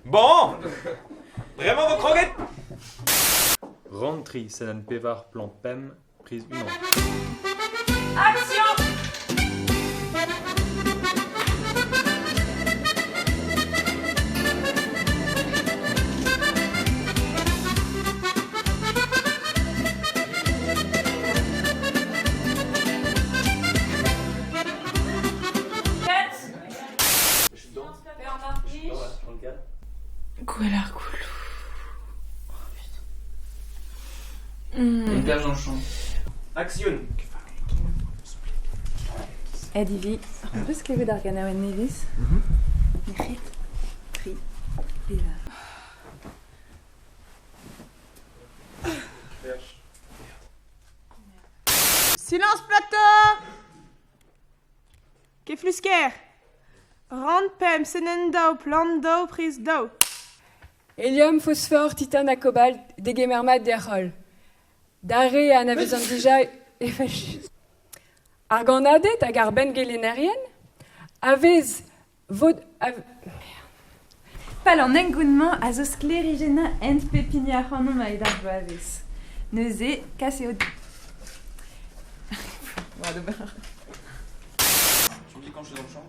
Bon Bremañ vo kroget Rann tri senenn pevar plan pemp priz unan. Action Gwell ar gouloù. Une perche dans le champ. Action Ed Ivy, on peut se klevet ar ganaouenn nevez Merc'hed, tri, pevar. Silence plateau Keflusker Rann pemp senenn daou plant daou priz daou. Helium, fosfor, titane ha kobalt, degemer mat d'hec'h holl. D'ar re a anavezan dija evel-just. Ar gannaded hag ar benngelennerien a vez vod... A... Pal an hengoun-mañ a zo sklêrijennañ hent pep hini ac'hanomp a-hed ar bloavezh. Neuze, kas eo... Tu me dis quand je suis dans le champ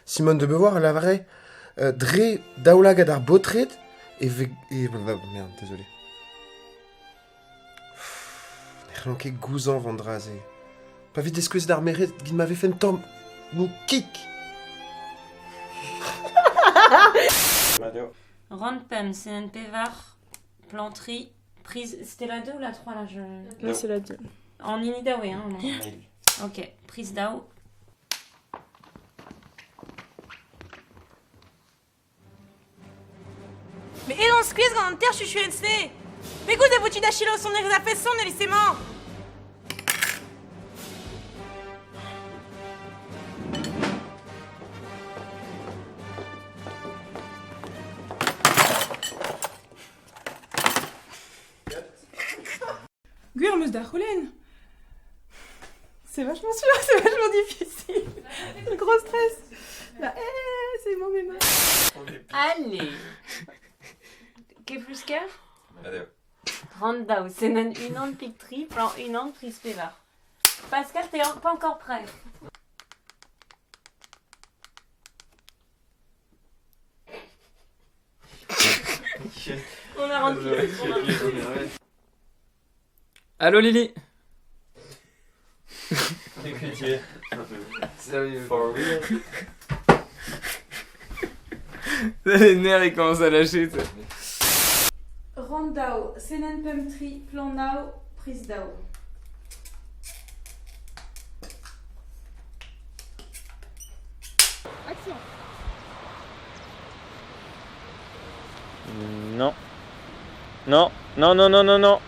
Simone de Beauvoir a lavare dre daoulagad ar baotred e vez... E, merde, désolé. Ne c'hallan ket gouzañv an dra-se. Pa vez diskouezet ar merc'hed gant ma vefen tamm kik. Rann pemp, senenn pevar, plan tri, prise. C'était la 2 ou la 3 là je... Là, c'est la 2. En hini daou eo, hein, non Ok, prise daou. Mais edon skuizh gant an ter chuchuenn-se Pegoulz e vo tu da selaou sonerezh a-feson el lise-mañ Gwir 'm eus da c'houlenn. C'est vachement sûr, c'est vachement difficile. Le gros stress. Là, eh, c'est bon, mes mains. Allez Keflusker Allez. Rann daou, senenn unan pik tri, plan unan priz pevar. Pascal, t'es pas encore prêt. On a rendu. Allô Lily Sérieux For real Les nerfs ils commencent à lâcher. tu sais. Rann daou, senenn pemp tri, plan nav, priz daou. Action. Non. Non, non, non, non, non, non.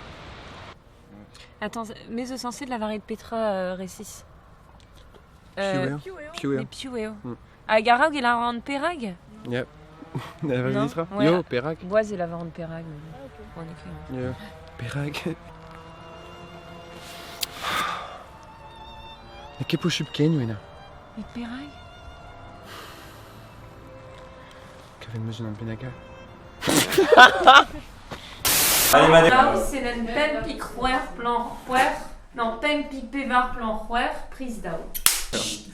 Attends, mais zo censé de la variété de Petra récis. Piv eo Piv eo. Mais piv eo. Hag a-raok e lavaran Perag Yep. La Non, Petra ouais. Yo, Perag. Boaz e lavaran Perag. mais bon, en effet. Yo. Perag. N'eo ket posupl ken, Wena. Mais Perag Kavet 'm eus unan bennak all. Allez, Manu. Daou, senenn pemp pik c'hwec'h plan c'hwec'h. Non, pemp pik pevar plan c'hwec'h, priz daou.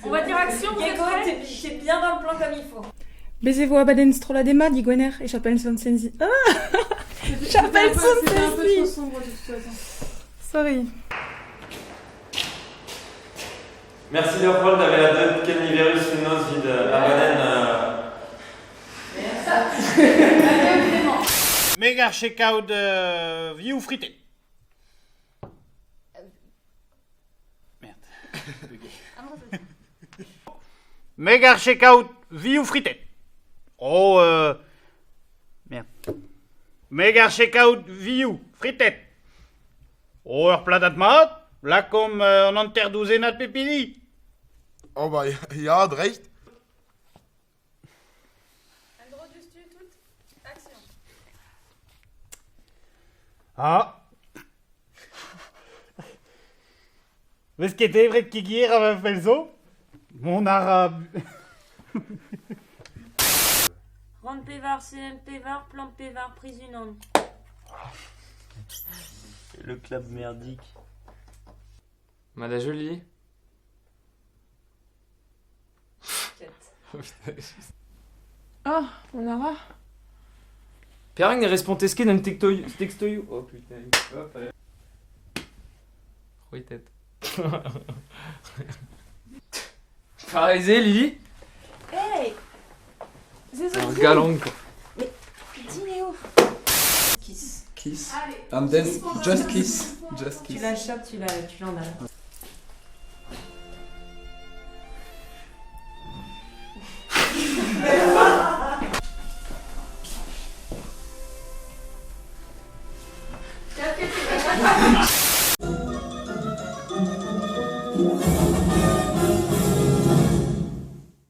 On va dire action, vous êtes Diego, prêts t'es bien dans le plan comme il faut. Bez e vo abadenn strollad ema digwener e chapel Sant-Senzi. Ah Chapel C'était un peu trop Sant-Senzi sombre de toute façon. Sorry. Merci Léopold d'avoir la deuet ken niverus fenoz 'vit abadenn Me garche kaout vioù fritet. Merde. Me garche kaout vioù fritet. Oh, merde. Me garche kaout vioù fritet. Oh, ur pladad mat, lakaomp an hanter douzennad pep hini. Oh bah ya, dreist. Un diouzhtu tout, action. Ah. Vez ket debret kig-yer a pell zo? Mont a ra... Rann pevar, senenn pevar, plant pevar, priz unan. Le clap merdique. Mada Jolie. Oh, on a ra. Perak ne respontez ket d'an tekstoioù Oh putain. Hop, allez. C'hwitet. Pareze, Lili Hey Se zo Ur din. galant, quoi. Din eo. Kiss. Kiss. And then just kiss. Just Tu kiss. la chopes, tu la, tu l'emballes.